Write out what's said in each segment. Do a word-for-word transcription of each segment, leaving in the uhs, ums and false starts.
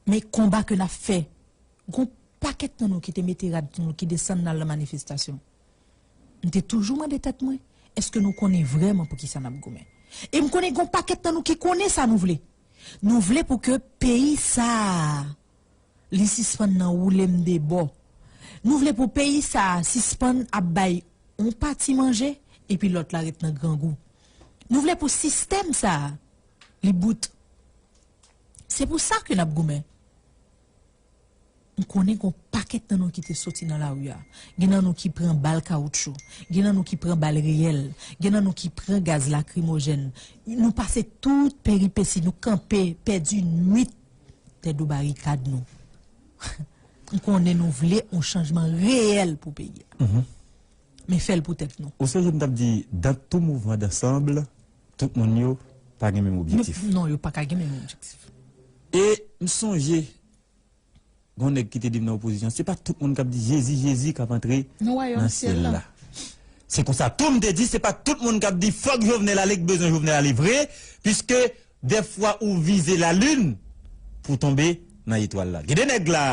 Men konba ke n ap fè, gon pakèt nan nou ki te mete rad nou, ki desann n al nan manifestasyon. M te toujou mande tèt mwen, èske nou konnen vrèman pou kisa n ap goumen? E m konnen gon pakèt nan nou ki konnen sa nou vle. Nou vle pou ke peyi sa a, li sispann nan woule m de bò. Nou vle pou peyi sa a sispann ap bay yon pati manje, epi lòt la ret nan grangou. Nou vle pou sistèm sa a, li bout. Se pou sa ke n ap goumen. M konnen gon pakèt nan nou ki te soti nan lari a. Gen nan nou ki pran bal kawoutchou. Gen nan nou ki pran bal reyèl. Gen nan nou ki pran gaz lakrimojèn. Nou pase tout peripesi, nou kanpe, pèdi nwit dèyè barikad nou. M konnen nou vle yon chanjman reyèl pou peyi a. Men fè l pou tèt nou. Ou sonje m t ap di, dans tout mouvement d'ensemble, tout moun yo pa gen menm objektif. Non, yo pa ka gen menm objektif. E m sonje, gon nèg ki te di m nan opozisyon, se pa tout moun k ap di Jezi, Jezi k ap antre nan syèl la. Se konsa tou m te di, se pa tout moun k ap di fòk Jovenel ale, k bezwen Jovenel ale vre, piske dèfwa ou vize lalin pou tonbe nan etwal la. Gen de nèg la,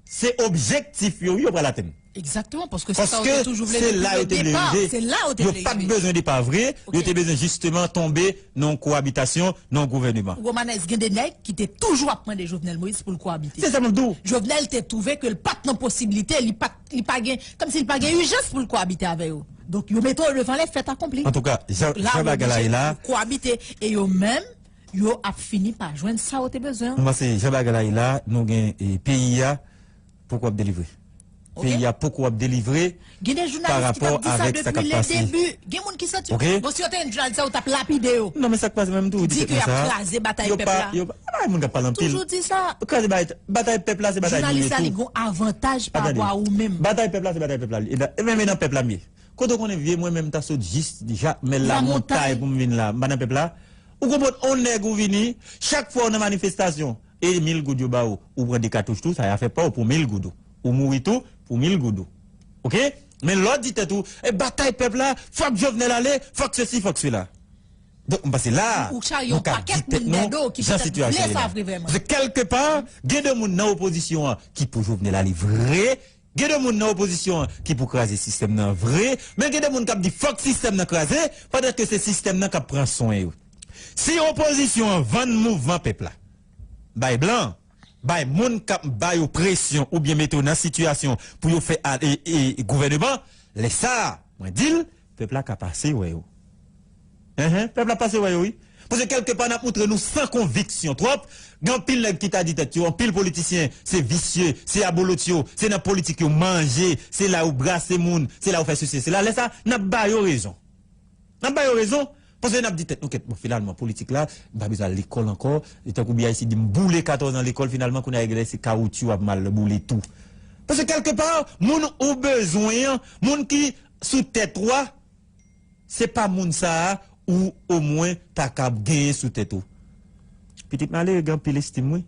se objektif yo, wi, yo pral atenn. Egzakteman, paske se sa yo te toujou vle depi le depa. Se la yo te vle rive. Yo pa t bezwen depa vre, yo te bezwen jisteman tonbe nan yon kowabitasyon, nan yon gouvèneman. Romanes, gen de nèg ki te toujou ap mande Jovenel Moïse pou l kowabite. Se sa m ap di w. Jovenel te twouve ke l pa t nan posiblite, li pa t, li pa gen, kòmsi li pa gen ijans pou l kowabite avè yo. Donk, yo mete yo devan le fèt akonpli. Antouka, jan, jan bagay la ye la, kowabite, e yo menm, yo ap fini pa jwenn sa yo te bezwen. Mwen panse, jan bagay la ye la, nou gen, e, peyi a, poko ap delivre. Peyi a poko ap delivre pa rapò avèk sa k ap pase. Gen de jounalis ki t ap di sa depi le debi. Gen moun ki santi, bon, si yo te jwenn jounalis sa, yo t ap lapide yo. Non, men sa k pase menm tou, di ke y ap kraze batay pèp la. Yo pa, yo pa, pa moun k ap pale anpil. Toujou di sa. Kraze batay, batay pèp la, se batay nou ye tou. Jounalis la, li gon avantaj pa rapò a ou menm. Batay pèp la, se batay pèp la. E menm e nan pèp la m ye. Kote w konnen vye mwen menm ta sot jis Jakmèl Lamontay pou m vin la, m pa nan pèp la. Ou konprann, on nèg ou vini, chak fwa w nan manifestasyon, e mil goud yo ba ou, ou pran de katouch tou, sa y a fè pa w pou mil goud ou. Ou mouri tou pou mil goud ou. Oke? Men lè w di tèt ou, e batay pèp la, fòk Jovenel ale, fòk sesi, fòk sela. Donk, m panse la, nou ka di tèt nou jan sitiyasyon ye la. Paske kèlke pa, gen de moun nan opozisyon an ki pou Jovenel ale vre, gen de moun nan opozisyon an ki pou kraze sistèm nan vre, men gen de moun k ap di fòk sistèm nan kraze, pandan ke se sistèm nan k ap pran swen yo. Si opozisyon an vann mouvman pèp la bay blan, bay moun k ap ba yo presyon oubyen mete yo nan sitiyasyon pou yo fè a, e, e, gouvèneman, lè sa a, mwen di l, pèp la ka pase wè yo. Enhen, pèp la pase wè yo, wi. Paske kèlke pa n ap moutre nou san konviksyon twòp. Gen anpil nèg ki ta di tèt yo, anpil politisyen, se visye, se abolotyo, se nan politik yo manje, se la yo brase moun, se la yo fè sesi, se la. Lè sa, n ap ba yo rezon. N ap ba yo rezon, paske n ap di tèt nou, kèt, bon, finalman, politik la, m pa bezwen al lekòl ankò. E tankou B I C di m boule katòz an lekòl, finalman, kounye a, se kawoutyou ap mal boule tou. Paske kèlke pa, moun ou bezwen an, moun ki sou tèt ou a, se pa moun sa a ou omwen ta kab genyen sou tèt ou. Pitit malere gen anpil estim, wi.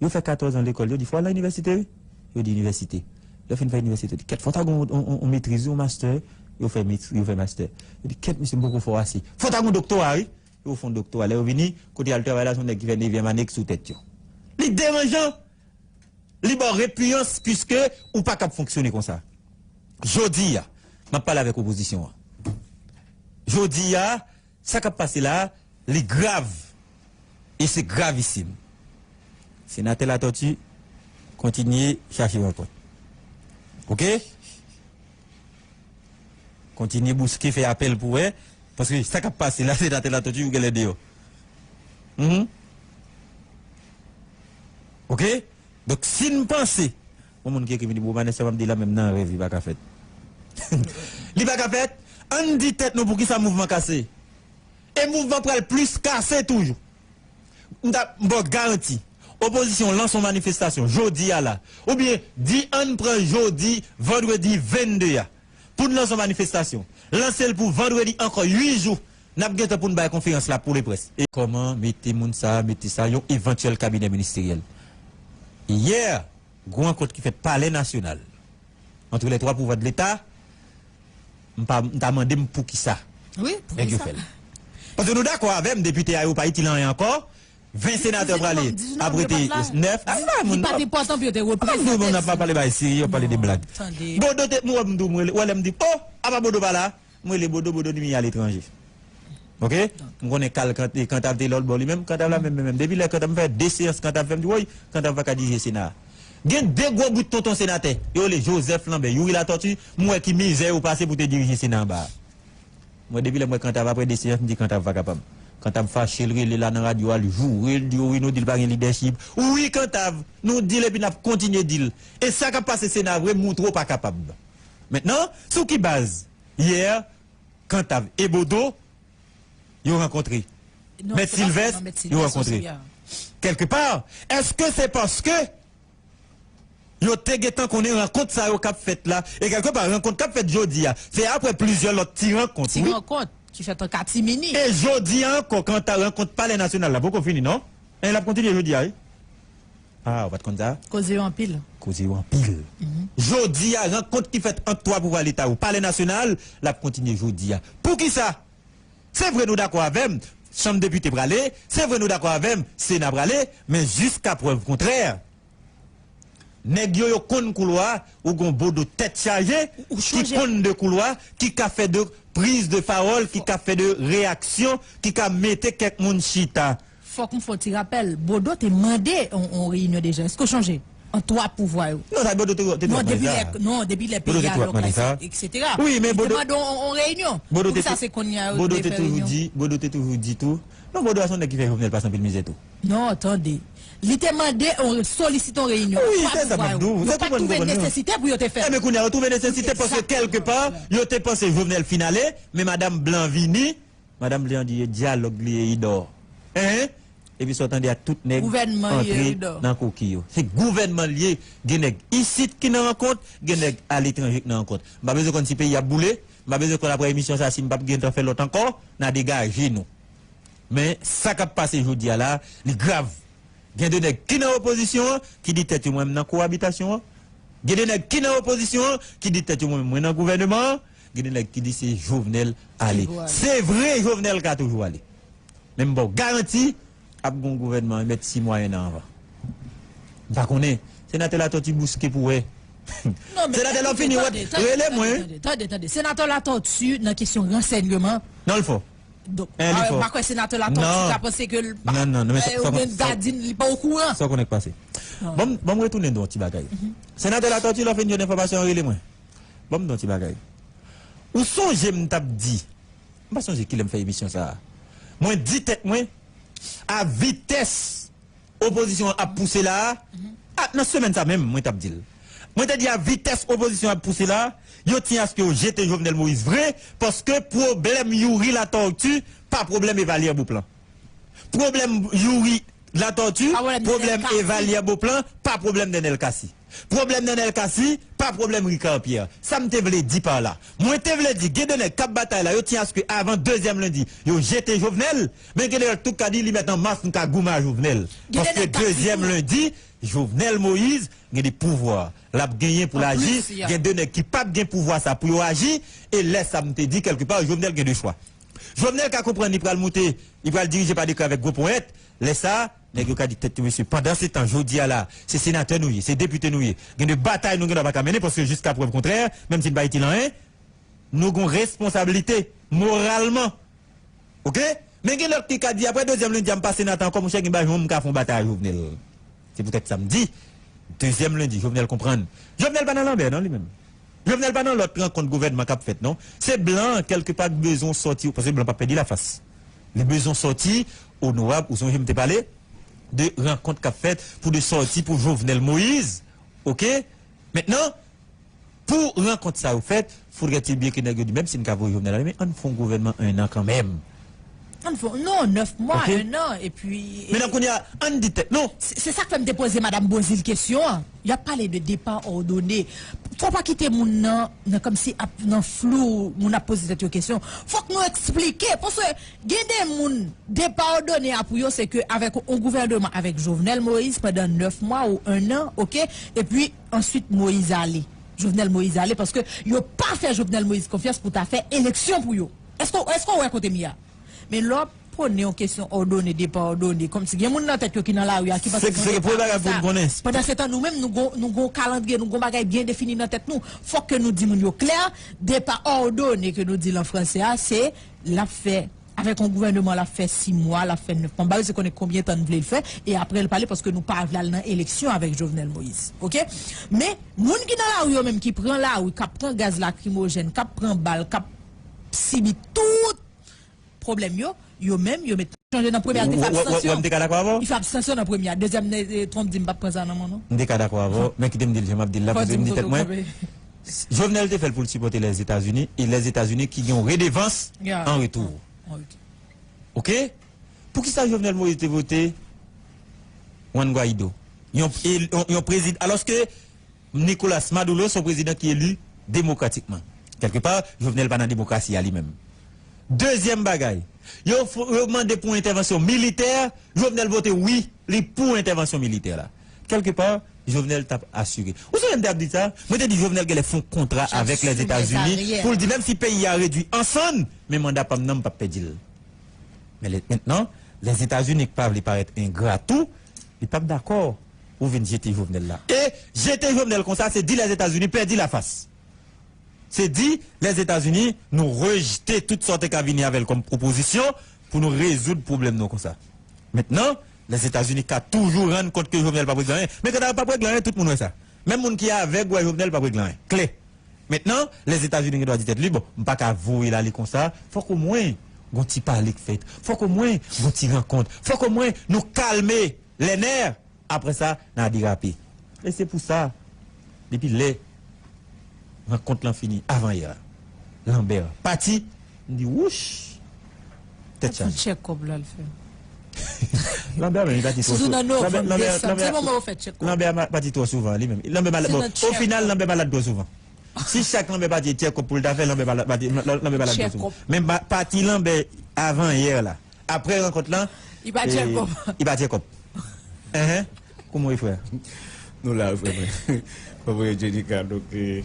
Yo fè katòz an lekòl, yo di, "Fò w al nan inivèsite, wi." Yo di, "Inivèsite." Lè yo fin fè inivèsite, yo di, "Kèt, fò w ta gen yon, yon, yon metriz, yon mastè." Yo fè met-, yo fè mastè. Yo di, "Kèt, mesye, m poko fò ase. Fò w ta gen yon doktora, wi." Yo fè yon doktora. Lè yo vini, kote y al travay la, se yon nèg ki fè nevyèm ane ki sou tèt yo. Li deranjan. Li ba w repiyans, piske ou pa kab fonksyone konsa. Jodi a, m ap pale avèk opozisyon an. Jodi a, sa k ap pase la, li grav. E se gravisim. Senatè Latòti, kontinye chache rankont. Oke? Kontinye bouske, fè apèl pou wè. Paske sa k ap pase la, Senatè Latòti, ou genlè deyò. Mhm. Oke? Donk, si n panse, yon moun ki ekri m di, "Bon, Vanessa, m ap di la, menm nan rèv, li pa ka fèt." Li pa ka fèt? Ann di tèt nou poukisa mouvman kase. E mouvman pral plis kase toujou. M ta, m ba w garanti, opozisyon lanse yon manifestasyon jodi a la, oubyen di ann pran jodi, vandredi vennde a, pou n lanse yon manifestasyon. Lanse l pou vandredi ankò uit jou. N ap gentan pou n bay konferans la pou leprès. E kòman mete moun sa a, mete sa, yon evantyèl kabinè ministeryèl. Yè, gwo rankont ki fèt Palè Nasyonal, entre les trois pouvoirs de l'État, m pa, m ta mande m poukisa nèg yo fè l. Paske nou dakò avè m, depite a yo pa itil anyen ankò, Ven senatè prale, ap rete nèf. Li pa t enpòtan pou yo te reprezante. Moun ap pale bay serye, yo pale de blag. Bodo te, mwen, m di, mwen, wè lè m di, oh, apa Bodo pa la? Mwen rele Bodo, Bodo di m li aletranje. Ok? M konnen Kal Kant-, Kantav te lòt bò li menm, Kantav la menm, menm, menm. Depi lè Kantav, m fè de seyans Kantav fè, m di, woy, Kantav pa ka dirije Sena a. Gen de gwo bout tonton senatè, yo rele Joseph Lambert, Youri Latortue, m wè ki mizè yo pase pou te dirije Sena anba a. Mwen, depi lè m wè Kantav apre de seyans, m di Kantav pa kapab. Kantav fache, l rele la nan radyo a, l joure, l di, wi, nou di l pa gen lidèchip. Wi, Kantav, nou di l epi n ap kontinye di l. E sa k ap pase Sena vre, montre w pa kapab. Mentnan, sou ki baz? Yè, Kantav e Bodo, yo rankontre. Mèt Silvès, yo rankontre. Kèlkepa, èske se paske yo te gentan konnen rankont sa yo k ap fèt la? E kèlkepa, rankont k ap fèt jodi a, se apre plizyè lòt ti rankont, wi. Ti rankont ki fèt an katimini. E jodi a ankò, kanta rankont Palè Nasyonal la, poko fini, non? E l ap kontinye jodi a, wi. Ah, ou pa t konn sa? Koze yo anpil. Koze yo anpil. Jodi a, rankont ki fèt ant twa pouvwa Leta yo, Palè Nasyonal, l ap kontinye jodi a. Poukisa? Se vre nou dakò avè m, Chanm Depite prale, se vre nou dakò avè m, Sena prale, men jiska prèv kontrè, nèg yo, yo konn koulwa, ou gon Bodo tèt chaje, ki konn de koulwa, ki ka fè de priz de pawòl, ki ka fè de reyaksyon, ki ka mete kèk moun chita. Fòk m fè yon ti rapèl, Bodo te mande yon, yon reyinyon deja. Èske w chonje? Ant twa pouvwa yo. Non, sa Bodo te, te twò mande sa. Non, depi lè, non, depi lè peyi a lòk la, etsetera. Wi, men Bodo te mande yon, yon reyinyon. Poukisa se kounye a yo vle fè reyinyon? Bodo te toujou di, Bodo te toujou di tou. Non, Bodo a se yon nèg ki fè Jovenel pase anpil mizè tou. Non, tande. Li te mande yon, solisite yon reyinyon. Wi, se sa m ap di w. Yo pa t twouve nesesite pou yo te fè l. Enben, kounye a, yo twouve nesesite paske kèlkepa, yo te panse Jovenel fin ale, men madanm Blan vini. Madanm Blan di e dyalòg li ye, Idò. Hein? Epi sa w tande a tout nèg antre nan koki yo. Se gouvènman l ye. Gen nèg isit ki nan rankont, gen nèg aletranje ki nan rankont. M pa bezwen konn si peyi ap boule, m pa bezwen konn apre emisyon sa si m p ap gentan fè lòt ankò, n a degaje nou. Men sa k ap pase jodi a la, li grav. Gen de nèg ki nan opozisyon an, ki di tèt yo, mwen, m nan kowabitasyon an. Gen de nèg ki nan opozisyon an, ki di tèt yo, mwen, mwen nan gouvèneman an. Gen de nèg ki di se Jovenel ale. Se vre, Jovenel ka toujou ale. Men m ba w garanti, ap gon gouvènman, mèt sis mwa, en an avan. M pa konnen. Senatè Latortue bouske pou wè. Senatè, lè w fini, rele mwen. Tande, tande, tande. Senatè Latortue, nan kesyon ransèyman, non, l fò. Donk, m pa kwè senatè Latortue ka panse ke l pa, oubyen Dadin, li pa okouran. Sa w konnen k pase? Bon, bon, m retounen nan yon ti bagay. Senatè Latortue, lè w fin jwenn enfòmasyon an, rele mwen. Ban m di yon ti bagay. Ou sonje m t ap di, m pa sonje kilè m fè emisyon sa a. Mwen di tèt mwen, a vitès opozisyon an ap pouse la a, a, nan semèn sa menm, mwen t ap di l. Mwen te di a vitès opozisyon an ap pouse la a, yo tyen aske yo jete Jovenel Moïse vre, paske pwoblèm Youri Latortue pa pwoblèm Evalière Beauplan. Pwoblèm Youri Latortue, pwoblèm Evalière Beauplan, pa pwoblèm Nenel Cassy. Pwoblèm Nenel Cassy, pa pwoblèm Ricard Pierre. Sa m te vle di pa la? Mwen te vle di, gen de nèg k ap batay la, yo tyen aske avan dezyèm lendi, yo jete Jovenel, men gen de lòt tou k ka di li mèt an mas, nou ka goumen a Jovenel. Paske dezyèm lendi, Jovenel Moïse gen de pouvwa l ap genyen pou l aji, gen de nèg ki p ap gen pouvwa sa pou yo aji, e lè sa m te di, kèlkepa, Jovenel gen de chwa. Jovenel ka konprann li pral moute, li pral dirije pa dekrè avèk gwo ponyèt, lè sa, nèg yo ka di tèt yo, mesye, pandansetan, jodi a la, se senatè nou ye, se depite nou ye, gen de batay nou gen dwa pa ka mennen, paske jiska prèv kontrè, menm si n pa itil anyen, nou gen yon responsablite moralman. Oke? Men gen lòt ki ka di, apre dezyèm lendi a, m pa senatè ankò, monchè, gen bagay, m ka fè yon batay a Jovenel. Se poutèt sa m di, dezyèm lendi, Jovenel konprann. Jovenel pa nan Lambert, non, li menm. Jovenel pa nan lòt rankont gouvènman k ap fèt, non. Se blan an, kèlkepa, k bezwen sòti, paske blan p ap pèdi lafas. Li bezwen sòti, onorab, ou sonje m te pale de rankont k ap fèt pou de sòti pou Jovenel Moïse, oke? Mentnan, pou rankont sa yo fèt, fodrè ti byen ke nèg yo di, menm si n ka voye Jovenel ale, men ann fè yon gouvènman en an kanmenm. Ann fè, non, nèf mwa, en an, epi. Mentnan, kounye a, ann di tèt nou. Se, se sa k fè m te poze Madam Beauzile kesyon an. Y ap pale de depa òdone. Fò w pa kite moun nan, nan kòmsi ap nan flou, moun ap poze tèt yo kesyon. Fòk nou eksplike, paske gen de moun, depa òdone a pou yo, se ke avèk yon gouvènman avèk Jovenel Moïse pandan nèf mwa ou en an, oke? Epi, answit, Moïse ale. Jovenel Moïse ale, paske yo pa fè Jovenel Moïse konfyans pou ta fè eleksyon pou yo. Èske, èske w wè kote m ye a? Men lè w ap konnen yon kesyon òdone, depa òdone. Kòmsi gen moun nan tèt yo ki nan lari a, ki panse se yon depa konsa. Pandansetan, nou menm, nou gon, nou gon kalandriye, nou gon bagay byen defini nan tèt nou. Fòk ke nou di moun yo klè, depa òdone ke nou di l an franse a, se l ap fè, avèk yon gouvènman l ap fè sis mwa, l ap fè nèf mwa. M pa bezwen konnen konbyen tan n vle l fè, e apre l pale, paske nou pa vle al nan eleksyon avèk Jovenel Moïse. Oke? Men, moun ki nan lari yo menm, ki pran lari, k ap pran gaz lakrimojèn, k ap pran bal, k ap sibi tout pwoblèm yo, yo menm, yo mete chanje nan premye a, l te fè abstansyon. Ou wè m te ka dakò avè w? Li fè abstansyon nan premye a. Dezyèm, eh, Trump di, "M p ap pran sa nan men w, non." M te ka dakò avè w, men kite m di l jan m ap di l la, pou di m di tèt mwen. Jovenel te fè l pou l sipòte Lèzetazini, e Lèzetazini ki gen yon redevans an retou. Oke? Poukisa Jovenel Moïse te vote Juan Guaido? Yon, yon, yon prezidan, alòske Nicolas Maduro se yon prezidan ki eli demokratikman. Kèlkepa, Jovenel pa nan demokrasi a li menm. Dezyèm bagay, yo, f- yo mande pou entèvansyon militè, Jovenel vote wi, li pou entèvansyon militè la. Kèlkepa, Jovenel t ap asire. Ou sonje m te ap di sa? Mwen te di Jovenel genlè fè yon kontra avèk Lèzetazini pou l di, menm si peyi a redui an sann, men manda pa m nan, m p ap pèdi l. Men lè, mentnan, Lèzetazini k pa vle parèt engra tou, li p ap dakò ou vin jete Jovenel la. E jete Jovenel konsa, se di Lèzetazini pèdi lafas. Se di Lèzetazini, nou rejte tout sa w te ka vini avè l kòm pwopozisyon pou nou rezoud pwoblèm nou konsa. Mentnan, Lèzetazini ka toujou rann kont ke Jovenel p ap regle anyen. Men Kanada p ap regle anyen, tout moun wè sa. Menm moun ki avèg wè Jovenel p ap regle anyen. Klè. Mentnan, Lèzetazini gen dwa di tèt li, "Bon, m pa ka voye l ale konsa. Fòk omwen gon ti pale k fèt. Fòk omwen gon ti rankont. Fòk omwen nou kalme lè nè. Apre sa, n a derape." E se pou sa, depi lè rankont lan fini, avan yè a, Lambert pati, m di, "Wouch! Tèt chaje." Tchèkòp la l fè. Lambert menm, li pati twò souvan. Lambert, Lambert, Lambert, Lambert ma- pati twò souvan, li menm. Lambert malad, bon, o final, Lambert malad twò souvan. Si chak Lanbè pati e tchèkòp pou l ta fè, Lanbè pa, pati, Lanbè pa la di sou. Men pa, pati Lanbè avan yè la, apre rankont lan, li pa tchèkòp. Li pa tchèkòp. Enhen. Kòman w ye, frè? Nou la wi, frè mwen. Frè mwen Jenika, donk, eh,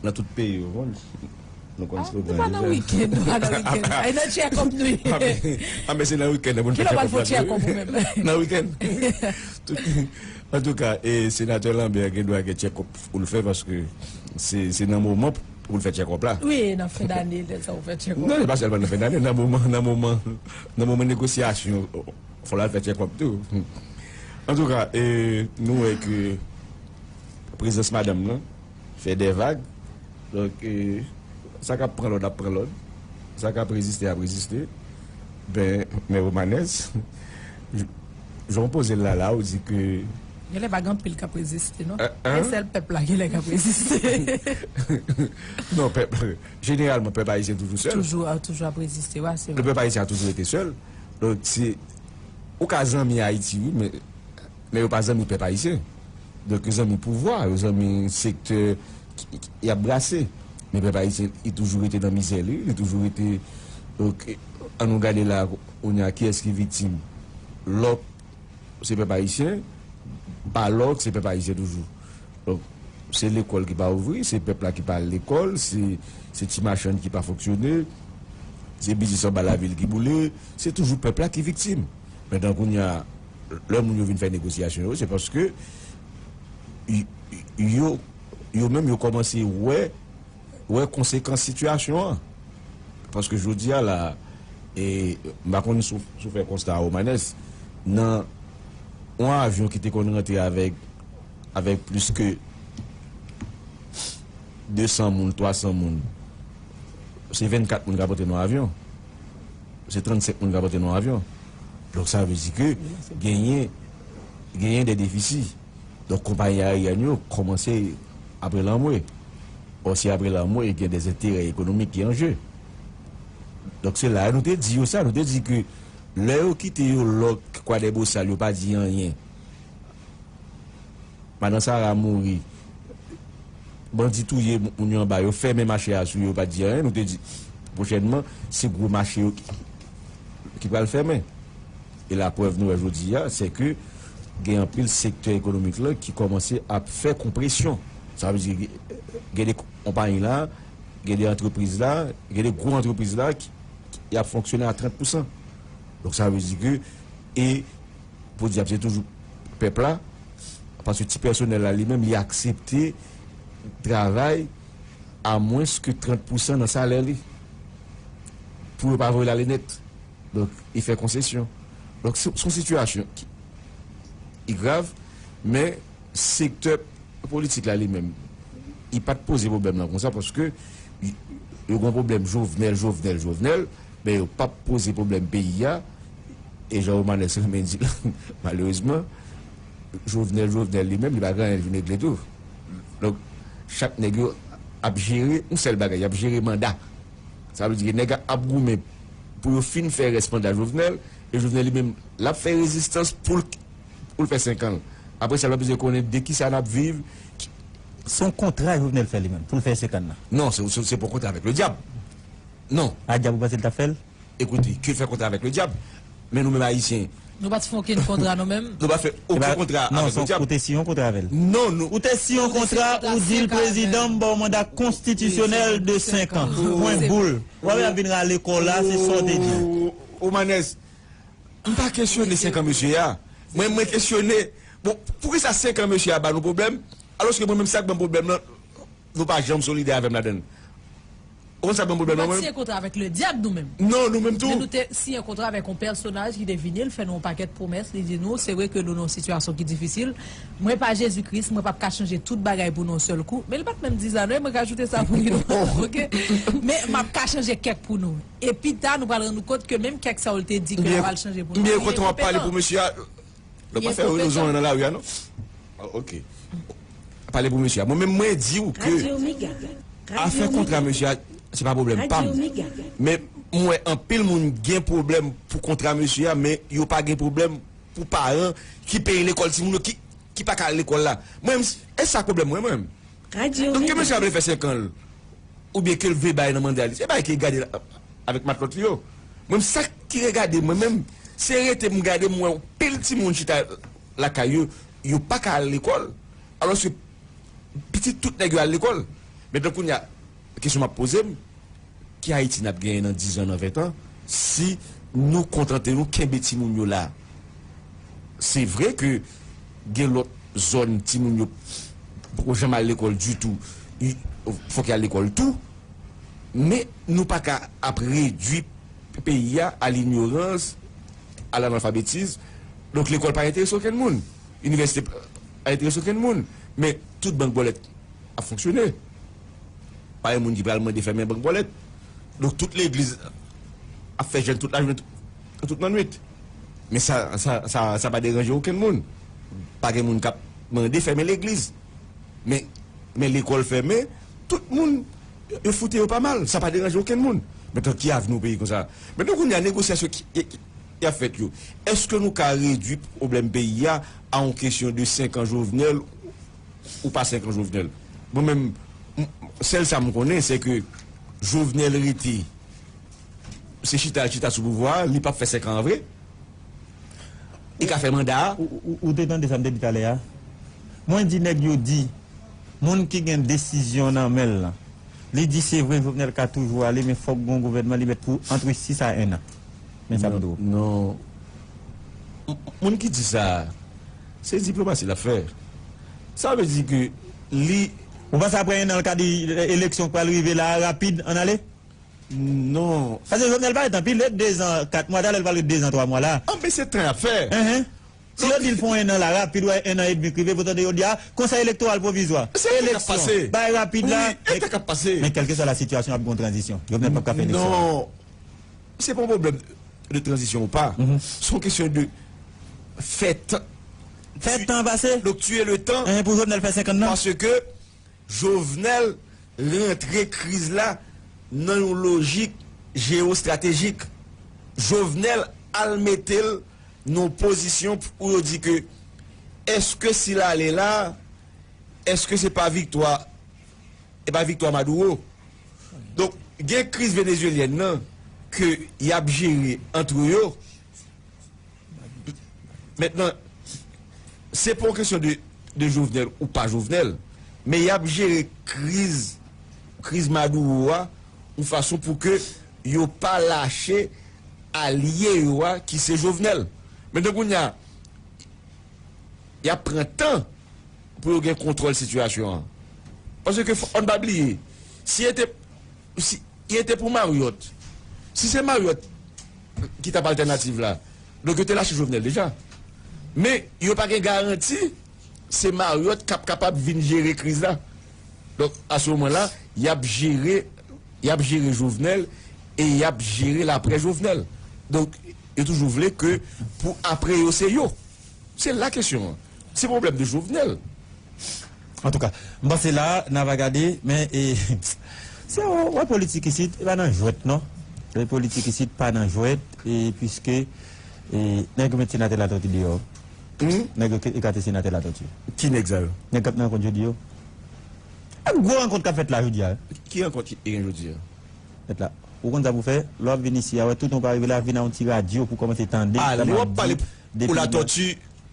nan tout peyi, ou konn, nou konn slogan deja. Ah, nou pa nan wikenn, nou pa nan wikenn. E nan tchèkòp nou ye. Ah, men, ah, men se nan wikenn pou n fè tchèkòp la tou. Kilè w pral fè tchèkòp ou menm? Nan wikenn. Antouka, e, senatè Lambert gen dwa gen tchèkòp pou l fè, paske se, se nan moman pou l fè tchèkòp la. Wi, nan fen dane, lè sa ou fè tchèkòp. Non, se pa sèlman nan fen dane, nan moman, nan moman, nan moman negosyasyon, fò l al fè tchèkòp tou. Antouka, e, nou wè ke prezans madanm nan fè de vag. Donk, e, sa k ap pran lòd ap pran lòd. Sa k ap reziste ap reziste. Ben, men Romanès, j- jan w poze l la, la, ou di ke... Genlè pa gen anpil k ap reziste, non. E sèl pèp la genlè k ap reziste. Non, pèp, jeneralman, pèp ayisyen toujou sèl. Toujou, a, toujou ap reziste, wi, se vre. Le pèp ayisyen a toujou rete sèl. Donk, se, ou ka zanmi Ayiti, wi, men men yo pa zanmi pèp ayisyen. Donk, yo zanmi pouvwa, yo zanmi sektè ki, ki, y ap brase. Men pèp ayisyen, li toujou rete nan mizè li, li toujou rete, donk, ann nou gade la, kounye a, kiyès ki viktim? Lòk, se pèp ayisyen, pa lòk, se pèp ayisyen toujou. Donk, se lekòl ki pa ouvri, se pèp la ki pa al lekòl, se, se ti machann ki pa fonksyone, se biznis anba lavil ki boule, se toujou pèp la ki viktim. Mentnan, kounye a, lè moun yo vin fè negosyasyon yo, se paske y- y- yo, yo menm yo kòmanse wè, wè konsekans sitiyasyon an. Paske jodi a la, e, m pa konn si w, si w fè konsta a, Romanès, nan yon avyon ki te konn rantre avèk, avèk plis ke de san moun, twa san moun, se vennkat moun k ap antre nan yon avyon. Se trannsenk moun k ap antre nan yon avyon. Donk, sa vle di ke genyen, genyen de defisi. Donk, konpayi aeryèn yo kòmanse ap relanmwe. Ò, si ap relanmwe, gen de enterè ekonomik ki an je. Donk, se la nou te di yo sa, nou te di ke lè yo kite yo lòk Kwadèbosal, yo pa di anyen. Madan Sara mouri. Bandi touye moun yo anba, yo fèmen mache a sou yo, yo pa di anyen. Nou te di, pwochènman, se gwo mache yo ki, ki pral fèmen. E laprèv nou wè jodi a, se ke gen anpil sektè ekonomik la ki kòmanse ap fè konpresyon. Sa vle di, gen de konpayi la, gen de antrepriz la, gen de gwo antrepriz la ki, y ap fonksyone a trant pousan. Donk, sa vle di ke, e, podyab, se toujou pèp la, paske ti pèsonèl la, li menm, li aksepte travay a mwens ke trant pousan nan salè li, pou yo pa voye l ale nèt. Donk, li fè konsesyon. Donk, se, se yon sitiyasyon ki, ki grav, men sektè politik la li menm, li pa t poze pwoblèm nan konsa, paske yo gen yon pwoblèm Jovenel, Jovenel, Jovenel, men yo p ap poze pwoblèm peyi a. E jan Romanes renmen di l, malerezman, Jovenel, Jovenel li menm, li pa gen anyen l vin regle tou. Donk, chak nèg yo ap jere yon sèl bagay, y ap jere manda. Sa vle di ke nèg ap goumen pou yo fin fè rès manda Jovenel, e Jovenel li menm, l ap fè rezistans pou l, pou l fè senk an. Apre sa, l ap bezwen konnen de kisa n ap viv. Se yon kontra Jovenel fè li menm, pou l fè senk an nan. Non, se, se, se pa yon kontra avèk le dyab. Non. A dyab ou panse l t ap fè l? Ekoute, ke fè kontra avèk le dyab? Men nou menm Ayisyen, nou pa t fè okenn kontra nou menm. Nou pa fè okenn kontra avèk le dyab. Ou te siyen yon kontra avè l. Non, nou. Ou te siyen yon kontra, ou di l, prezidan, m ba w manda konstitisyonèl de senk an. Pwen boul. Ou pa vin rale kò w la, se sa w te di. Romanes, m pa kesyone senk an mesye a. Mwen, mwen kesyone, bon, poukisa senk an mesye a ba nou pwoblèm, alòske mwen menm sa k ban m pwoblèm nan, nou pa janm solidè avè m ladan l. Ou konn sa k ban m pwoblèm nan mwen? Nou pa t siyen kontra avèk le dyab nou menm. Non, nou menm tou. Men nou te siyen kontra avèk yon pèsonaj ki te vini, l fè nou yon pakèt pwomès, li di nou, se vre ke nou nan yon sitiyasyon ki difisil. Mwen pa Jezi Kris, mwen p ap ka chanje tout bagay pou nou yon sèl kou. Men li pa t menm di sa, non, mwen ka ajoute sa pou li, non. Oke? Men m ap ka chanje kèk pou nou. E pita, nou pral rann nou kont ke menm kèk sa yo l te di ke l pral chanje pou nou, li enkonpetan. Ebyen, kontan w ap pale pou mesye a. Lè w pa fè rezon nan lari a, non? Ah, ok. Pale pou mesye a. Mwen menm, mwen di w ke afè kontra mesye a, se pa pwoblèm pa m. Men mwen wè anpil moun gen pwoblèm pou kontra mesye a, men yo pa gen pwoblèm pou paran ki peye lekòl timoun yo, ki, ki pa ka al lekòl la. Mwen menm, e sa k pwoblèm mwen, mwen menm. Donk, ke mesye a vle fè senk an l, oubyen ke l vle bay nan manda li, se bagay ke l gade avèk matlòt li yo. Mwen menm, sa ki regade mwen menm, se rete m gade, m wè yon pil timoun chita lakay yo, yo pa ka al lekòl, alòske pitit tout nèg yo al lekòl. Mentnan, kounye a, kesyon m ap poze m, ki Ayiti n ap genyen nan diz an, nan ven an, si nou kontante nou kenbe timoun yo la? Se vre ke gen lòt zòn timoun yo poko janm al lekòl ditou, fòk y al lekòl tou, men nou pa ka ap redui peyi a a linyorans, a lanalfabetiz. Donk, lekòl pa enterese okenn moun, inivèsite pa enterese okenn moun, men tout bank bòlèt ap fonksyone. Pa gen moun ki pral mande fèmen bank bòlèt. Donk, tout legliz ap fè jèn tout lajounen, tout, tout lannwit. Men sa, sa, sa, sa pa deranje okenn moun. Pa gen moun k ap mande fèmen legliz. Men, men lekòl fèmen, tout moun, yo foute yo pa mal. Sa pa deranje okenn moun. Mentnan, ki avni yon peyi konsa? Mentnan, kounye a, negosyasyon ki, ki, ki ap fèt yo, èske nou ka redui pwoblèm peyi a a yon kesyon de senk an Jovenel ou pa senk an Jovenel? Mwen menm, m-, sèl sa m konnen, se ke Jovenel rete, se chita l chita sou pouvwa a, li p ap fè senk an vre. Li ka fè manda a. Ou, ou, ou te tande sa m te di talè a? Mwen di nèg yo di, moun ki gen desizyon nan men l lan, li di se vre Jovenel ka toujou ale, men fòk gon gouvènman li mèt pou ant sis a en an. Men sa m di w. Non, non. M-, moun ki di sa a, se diplomasi l ap fè. Sa vle di ke li... Ou panse apre en an l ka di, e, eleksyon k pral rive la a rapid, ann ale? Non. Paske Jovenel pa ret anpil, ret dezan, kat mwa, talè l pral ret dezan, twa mwa la. An, men se tan y ap fè. Enhen. Si yo di l fè yon en an la rapid, w wè en an edmi k rive, pou tande yo di a, Konsèy Elektoral Pwovizwa, eleksyon, bay rapid la. Wi, e tan k ap pase. Men kèlkeswa la sitiyasyon, ap gen yon tranzisyon. Jovenel p ap ka fè eleksyon. Non. Se pa yon pwoblèm de tranzisyon ou pa. Se yon kesyon de fè tan. Fè tan pase. Donk, tuer le temps. Enhen, pou Jovenel fè senk an nan. Paske Jovenel rantre kriz la nan yon lojik jewestratejik. Jovenel al mete l nan yon pozisyon pou yo di ke, èske si l ale la, èske se pa viktwa, e pa viktwa Maduro? Donk, gen kriz venezuelyèn nan ke y ap jere antre yo. Mentnan, se pa yon kesyon de, de Jovenel ou pa Jovenel, men y ap jere kriz, kriz Maduro a, yon fason pou ke yo pa lache alye yo a ki se Jovenel. Men kounye a, y ap pran tan pou yo gen kontwòl sitiyasyon an. Paske fò, ann pa bliye, si e te, si e te pou Marriott, si se Marriott ki t ap altènativ la, donk yo te lache Jovenel deja. Men yo pa gen garanti se Marriott k ap kapab vin jere kriz la. Donk, a se moman la, y ap jere, y ap jere Jovenel e y ap jere l apre Jovenel. Donk, yo toujou vle ke pou apre yo se yo. Se la kesyon an. Se pwoblèm de Jovenel. Antouka, m panse la, n a va gade, men e, se w wè politik isit, e pa nan jwèt non. E politik isit pa nan jwèt, e piske e, nèg yo met senatè Latòti deyò. Nèg yo ekate senatè Latòti. Ki nèg sa yo? Nèg k ap nan rankont jodi yo. Ak gwo rankont k ap fèt la jodi a. Ki rankont ki gen jodi a? Fèt la. Ou konn sa pou fè, lè w ap vin isi a, wè tout moun pa rive la, vin a yon ti radyo pou kòmanse tande. A, lè w ap pale pou Latòti,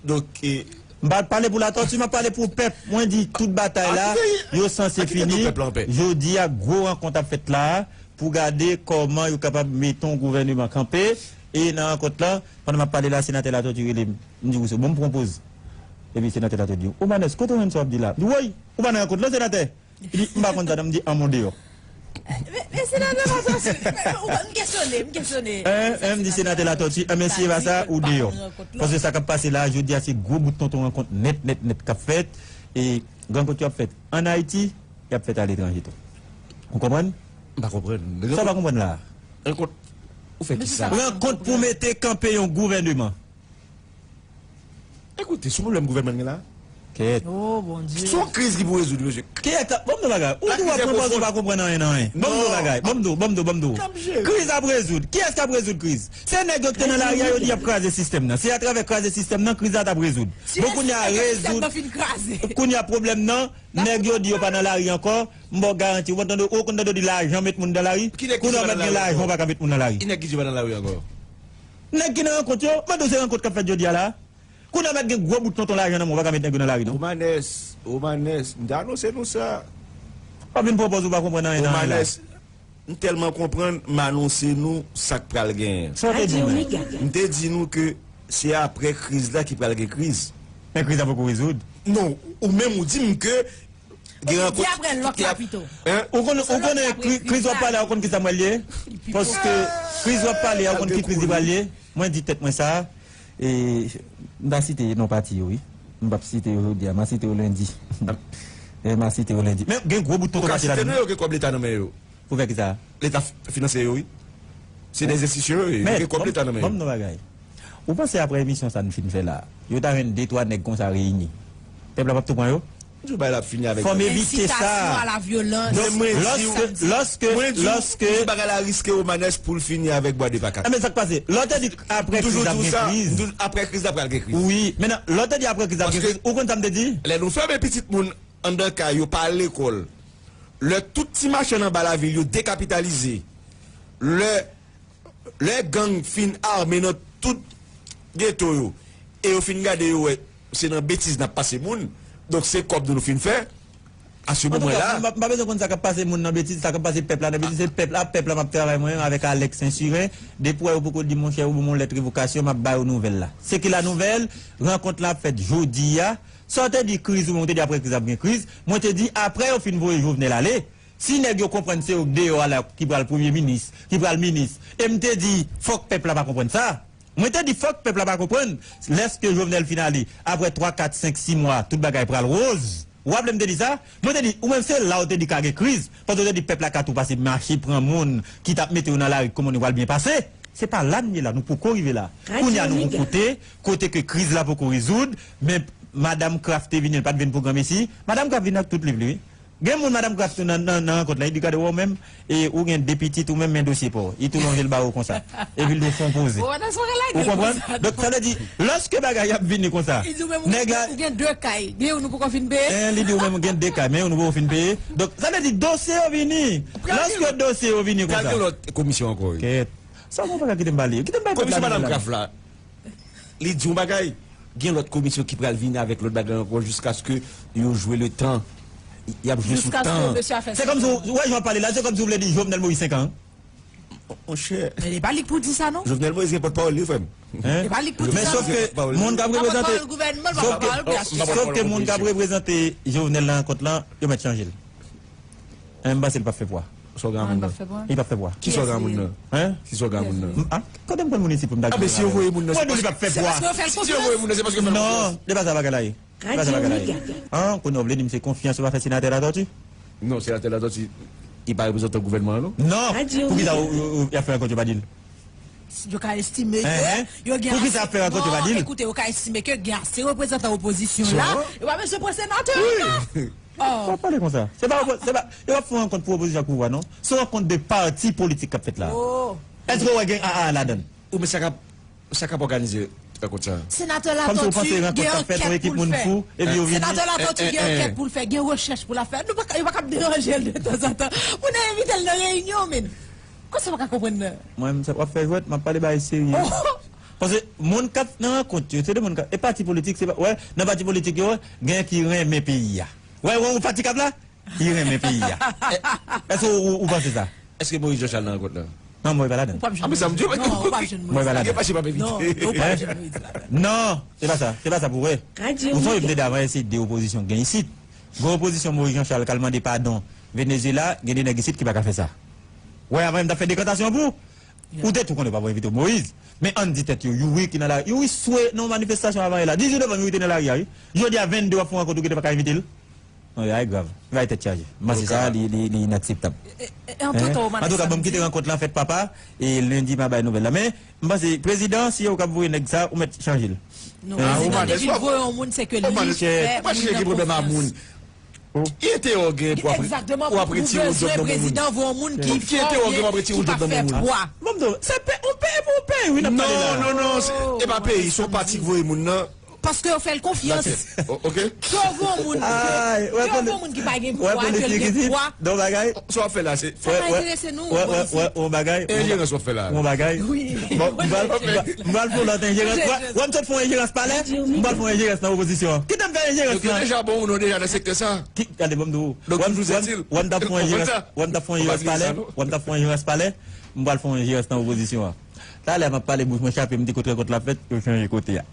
donk. M pa pale pou Latòti, m ap pale pou pèp. Mwen di tout batay la, yo sanse fini. Jodi a, gwo rankont ap fèt la pou gade kòman yo kapab mete yon gouvèneman kanpe. E nan rankont lan, pandan m ap pale la, senatè Latòti rele m. M di, Rousseau, bon, m pran poz. Epi senatè Latòti di, Omanès, kote w jwenn sa w ap di la? M di, woy, ou pa nan rankont lan, senatè? Li di, m pa konn sa, non, m di, an, m deyò. Men, men senatè Latòti, men, men, ou, m kesyone, m kesyone. Hein, hein, m di senatè Latòti, hein, mesye, e pa sa, ou deyò. Paske sa k ap pase la, jodi a, se gwo bout tonton rankont nèt, nèt, nèt k ap fèt. E rankont yo ap fèt ann Ayiti, y ap fèt aletranje tou. Ou konprann? M pa konprann. Sa w pa konprann la a? Rankont, ou fè kisa? Rankont pou mete kanpe yon gouvèneman. Ekoute, se yon pwoblèm gouvènman gen la. Kèt. Oh, Bondye. Se yon kriz ki pou rezoud, mesye. Kèt, ban m di w bagay. Ou di w ap pran pòz ou pa konprann anyen nan anyen. Ban m di w bagay. Ban m di w, ban m di w, ban m di w. Kriz ap rezoud. Kiyès k ap rezoud kriz? Se nèg yo ki te nan lari a, yo di y ap kraze sistèm nan. Se atravè kraze sistèm nan, kriz la t ap rezoud. Bon, kounye a, rezoud. Kounye a, pwoblèm nan, nèg yo di yo pa nan lari ankò. M ba w garanti. Ou konn tande, ou konn tande yo di lajan met moun nan lari? Kounye a, w mèt gen lajan, ou pa ka met moun nan lari. Ki nèg ki di yo pa nan lari ankò? Nèg ki nan rankont yo, mande w se rankont k ap fèt jodi a la a? Kounye a mèt gen gwo bout tonton lajan nan men w, ou pa ka met nèg yo nan lari non. Omanès, Omanès, m te anonse nou sa. W ap vin pran pòz ou pa konprann anyen nan anyen la. Omanès, m tèlman konprann, m anonse nou sa k pral genyen. Sa w te di nou menm? M te di nou ke se apre kriz la ki pral gen kriz. Men kriz la poko rezoud. Non, ou menm ou di m ke Gen rankont. Di apre lòt la pito. Hein? Ou konn, ou konnen kriz w ap pale a, ou konn kisa m pral ye? Paske kriz w ap pale a, ou konn ki kriz li pral ye? Mwen di tèt mwen sa, e, m ta site non pati yo, wi. M p ap site yo jodi a, m a site yo lendi. E, m a site yo lendi. Men gen gwo bout tonton pati la. Ou ka site non yo, gen kòb Leta nan men yo. Pou fè kisa? Leta finanse yo, wi. Se de enstitisyon yo ye, yo gen kòb Leta nan men yo. Ban m di w yon bagay. Ou panse apre emisyon sa n fin fè la, yo ta jwenn de twa nèg konsa reyini? Pèp la p ap tou pran yo? Joe Biden ap fini avèk yo. Fò m evite sa. Donk, lòske, lòske, lòske. Mwen di w bagay la riske Omanès pou l fini avèk Bwa de Pakak. Enben, sa k pase? Lè w te di apre kriz la ap gen kriz. Apre kriz la pral gen kriz. Wi, men lè w te di apre kriz la ap gen kriz, ou konn sa m te di? Lè nou fèmen pitit moun anndan kay yo, pa al lekòl, lè tout ti machann anba lavil yo dekapitalize, lè Lè gang fin ame nan tout geto yo, e yo fin gade yo wè se nan betiz n ap pase moun, donk se kòb nou nou fin fè, a se moman la. M pa bezwen konn sa k ap pase moun nan betiz, sa k ap pase pèp la nan betiz, se pèp la, pèp la m ap travay mwen menm avèk Alex Saint-Cyrin, depi w wè yo poko di monchè yo ban m yon lèt revokasyon, m ap ba yo nouvèl la. Se ki la nouvèl? Rankont la ap fèt jodi a. Sa w te di kriz ou menm, ou te di apre kriz ap gen kriz, mwen te di apre yo fin voye Jovenel ale, Si nèg yo konprann se yo k deyò a la ki pral premye minis, ki pral minis, e m te di fòk pèp la pa konprann sa. Mwen te di fòk pèp la pa konprann, lèske Jovenel fin ale, apre twa, kat, senk, sis mwa, tout bagay pral woz. Ou raple m te di sa? Mwen te di, ou menm se la w te di ka gen kriz, paske w te di pèp la ka tou pase mache pran moun ki t ap mete yo nan lari, kòman nou pral byen pase. Se pa la n ye la, nou poko rive la. Kounye a nou yon kote, kote ke kriz la poko rezoud, men Madam Kraft te vini, l pa t vin pou granmesi. Madam Kraft vin ak tout liv li, wi. Gen moun Madam Kraft nan, nan, nan rankont la, li di gade wè w menm, e ou gen de pitit ou menm men dosye pa w. Li tou lonje l ba ou konsa. Epi l di w fè yon poze. Ou konprann? Donk sa vle di, lòske bagay ap vini konsa, nèg la. Ou gen de kay, gen youn ou poko fin peye. Li di ou menm ou gen de kay, men youn ou poko fin peye. Donk sa vle di dosye yo vini. Lòske dosye yo vini konsa. Pral gen lòt komisyon ankò wi. Kèt. Sa w konn pa ka kite m pale. Kite m bay pèp la nouvèl la. Komisyon Madam Kraft la. Li di yon bagay, gen lòt komisyon ki pral vini avèk lòt bagay ankò jiskaske yo jwe le tan. Y ap jwe sou tan. Se kòmsi w, w wè jan w ap pale la, se kòmsi w vle di Jovenel Moïse senk an. Monchè. Men e pa li k pou di sa non. Jovenel Moïse gen pòtpawòl li, frè m. Hein? E pa li k pou di Men sa sof non. Ke moun k ap reprezante Pòtpawòl gouvènman l pa sof pòtpawòl pou ke H T C. sof ke moun k ap reprezante Jovenel nan rankont lan, yo mèt chanje l. Hein, m panse l p ap fè pwa. Sa w gen a moun nan? Li p ap fè pwa. Kisa w gen a moun nan? Hein? Kisa w gen a moun nan? M- ah, Kote m konn moun isit pou m ta Ah, men si yo voye moun nan, Mwen di w li p ap fè Se pwa. paske yo fè l si yo voye konfyans. moun nan, se paske yo fè l Non, konfyans. Se pa sa bagay la ye. Se pa sa bagay la ye. Hein? Kounye a w vle di m se konfyans yo pa fè senatè Latòti? Non, senatè Latòti, li pa reprezantan gouvènman an, non? Non. Pou ki sa ou- ou- ou- y ap fè rankont yo pa di l? Yo ka estime Hein? ke yo gen Pou ki sa ap fè rankont yo pa di l? Ekoute, yo ka estime ke gen ase reprezantan opozisyon la. Yo pa bezwen pran senatè ankò. Ou ap pale konsa. Se pa se pa yo ap fè yon rankont pou opozisyon ak pouvwa non. Se yon rankont de pati politik k ap fèt la. Oh. Èske w wè gen A A ladan l? Ou men sa k ap sa k ap òganize rankont sa? Senatè Kòm si w panse Latòti rankont gen k ap fèt yon ankèt ekip pou l moun fè. Fou epi yo vini. Senatè Latòti gen ankèt pou l fè, gen rechèch pou l ap fè. Nou pa ka- yo pa kab deranje l de tanzantan. Pou nou envite l nan reyinyon, men. Kòman sa pa ka konprann nan? Mwen, m w ap fè jwèt, m ap pale bagay serye. Oh. Paske moun k ap nan rankont yo, se de moun k ap, e pati politik, se pa, wè, nan pati politik yo, gen ki renmen peyi a. Wè, wè, ou fatigab la? Ki renmen peyi a. Èske ou, ou, ou panse sa? Èske Moïse Jean Charles nan rankont lan? Non, mwen pa ladan. Ou p ap Ah, men sa m di w, Non, ou p ap jwenn Mwen pa Moïse. ladan. Gen fache pa pe Non, kite. ou p ap jwenn Moïse ladan. Non, se pa sa, se pa sa pou wè. Ou sonje m te di avan eseye de opozisyon k gen isit. Gen opozisyon Moïse Jean Charles k al mande padon Venezuela, gen de nèg isit ki pa ka fè sa. Wè, avan m t ap fè dekantasyon pou ou. Ou te tou konnen pa pou envite Moïse. Men ann di tèt yo, Youri ki nan la, Youri swe nan yon manifestasyon avan yè la. Dizuit novanm Youri te nan lari a, wi. Jodi a vennde w ap fè yon rankont ou ki te pa ka envite l. Non, bagay grav. Bagay tèt chaje. M panse sa, li, li, li inakseptab. E, e, e, an tout tan, ou Antouka, ban m kite rankont lan fèt papa, e lendi m a bay nouvèl la. Men, m panse, prezidan, si yo kab voye nèg sa, ou mèt chanje l. Non, Ah, ou prezidan pa depi l voye yon moun, se ke li fè moun nan konfyans. Ki enterè w gen pou ap retire yon djòb nan moun? Egzakteman, ou bezwen prezidan voye yon moun ki fò, Ki enterè w gen pou ap retire yon djòb nan moun? Ki pa fè pwa. Bon, se pe, on peyi pou on peyi, wi, n ap pale la. Non, non, non, se- e pa peyi, se yon pati k voye moun nan. Paske yo fè l konfyans. Ok? Ke w voye yon moun, ke w voye yon moun ki pa gen pwa, ke l gen pwa. Don bagay. Sa w ap fè la, se. Sa pa enterese nou. Wè, wè, wè, on bagay. Enjerans w ap fè la. On bagay. Wi. Bon, m pral- m pral- m pral fè yon lòt enjerans. Wè, wè, m sot fè yon enjerans palè. M pral fè yon enjerans nan opozisyon. Kite m fè enjerans Donk, yo lan. Deja bon ou non deja nan sektè sa. Ki, gade, ban m di w. Donk, Wè, m- toujou wè, m- itil. Wè, m t ap fè yon enjerans. Wè, m t ap fè yon enjerans palè. Wè, m t ap fè yon enjerans palè. M pral fè yon enjerans nan opozisyon an. Talè m ap pale bouch mwen chape, m di kote rankont la fèt, yo chanje kote a.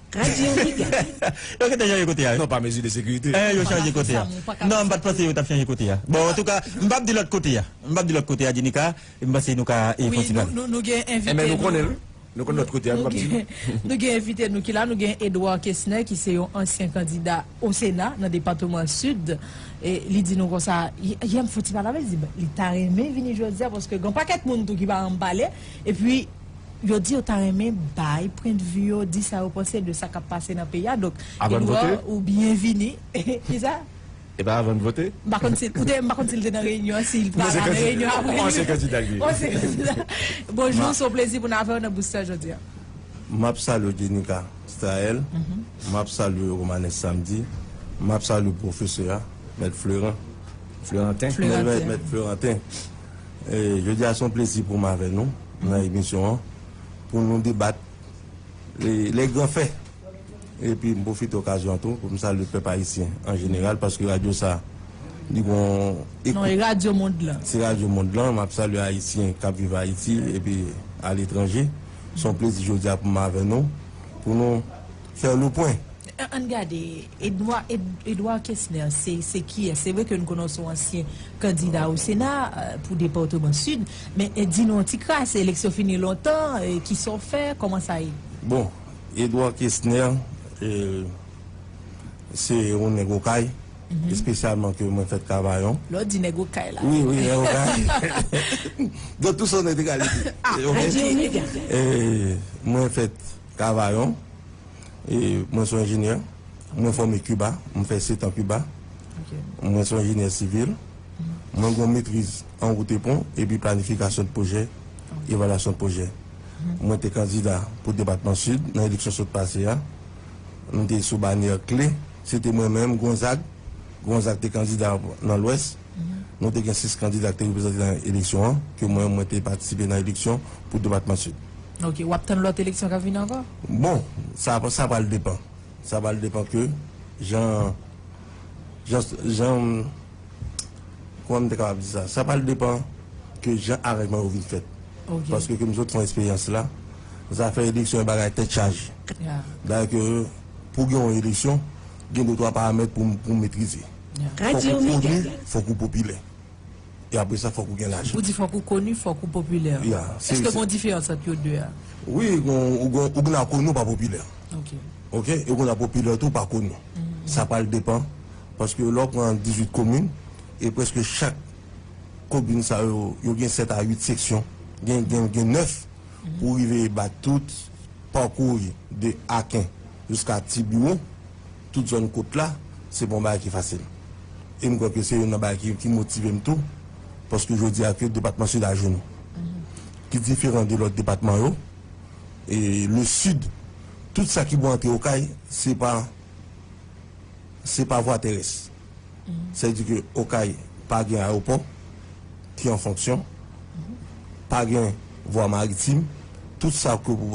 Yo kite chanje kote a. Non, pa mezi de sekirite. Eh, yo chanje kote a. Non, m pa t panse yo t ap chanje kote a. Bon, antouka, m p ap di lòt kote a. M p ap di lòt kote a, Jenika. M panse nou ka e Wi, fon ti nou, bal. Nou, nou gen Eh, envite men nou konnen, nou. Wi. Nou konn lòt kote a, nou p ap di. Nou gen envite nou ki la, nou gen Edouard Kesner ki se yon ansyen kandida o Sena nan depatman Sid. E li di nou konsa, y- yè m fouti pale avè l, li di li ta renmen vini jodi a paske gen pakèt moun tou ki pa janm pale. Epi yo di yo ta renmen bay pwendvi yo, di sa yo panse de sa k ap pase nan peyi a. Donk, Avan n Edouard, vote? Ou byenvini. Kisa? E pa avan n vote? M pa konn si ou te, m pa konn si l te nan reyinyon an, si l pa la nan reyinyon apre. Ansyen kandida li. Ansyen kandida. Bonjou, se yon plezi pou n avè w nan Booster jodi a. M ap salye Jenika Staël, m ap salye Romanes Samedi, m ap salye pwofesè a, mèt Florent. Florentin. Mèt, mèt Florentin. E, jodi a se yon plezi pou m avè nou nan emisyon an, pou nou debat les, les grands faits. Epi m pwofite okazyon an tou pou m salye pèp ayisyen an jeneral, paske radyo sa, li gon Non, e Radyo Mond lan. Se Radyo Mond lan. M ap salye ayisyen k ap viv Ayiti epi aletranje. Se yon plezi jodi a pou m avè nou, pou nou fè le pwen. An- Ann gade, Edouard, Ed- Edouard Kesner, se, se kiyès? Se vre ke nou konnen w se yon ansyen kandida o Sena, euh, pou depatman Sid, men, eh, di nou yon ti kras, eleksyon fini lontan, eh, kisa w fè, kòman sa ye? Bon, Edouard Kesner, eh, se yon nèg Okay, espesyalman ke mwen fèt Kavayon. Lè w di nèg Okay la. Wi, wi, nèg Okay. Dans tout son intégralité. Ok? E, mwen fèt Kavayon. E, mwen se yon enjenyè. Mwen fòme Kiba. Mwen fè sèt an Kiba. Mwen se yon enjenyè sivil. Mwen gen yon metriz an wout e pon epi planifikasyon de pwojè, evalyasyon de pwojè. Mwen te kandida pou depatman Sid nan eleksyon sot pase a. Nou te sou banyè kle. Se te mwen menm, Gonzague. Gonzague te kandida nan Lwès. Nou te gen sis kandida ki te reprezante nan eleksyon an, ke mwen, mwen te patisipe nan eleksyon pou depatman Sid. Ok, w ap tann lòt eleksyon k ap vini ankò? Bon, sa, sa pral depann. Sa pral depann ke jan, jan, jan, kòman m te kapab di sa? Sa pral depann ke jan aranjman yo vin fèt. Paske ke m sot fè eksperyans la, zafè eleksyon e bagay tèt chaje. Dayè ke pou gen yon eleksyon, gen de twa paramèt pou pou metrize. Fòk ou koni, fòk ou popilè. E apre sa, fòk ou gen lajan. Ou di fòk ou koni, fòk ou popilè. Èske gen diferans ant yo de a? Wi, ou gen ou gen ou gen a koni ou pa popilè. Ok, e ou gen a popilè tou ou pa koni. Sa pral depann, paske lè w pran dizuit komin, e prèske chak komin sa yo, yo gen sèt a uit seksyon, gen gen gen nèf, pou rive bat tout pakou de Aken jiska Ti Biwo, tout zòn kot la, se pa yon bagay ki fasil. E m kwè ke se youn nan bagay ki, ki motive m tou, paske jodi a ke depatman Sid ajounou, ki diferan de lòt depatman yo, e le Sid, tout sa ki pou antre Okay, se pa se pa vwa terès. Sa vle di ke Okay pa gen ayewopò ki an fonksyon, pa gen vwa maritim, tout sa ke pou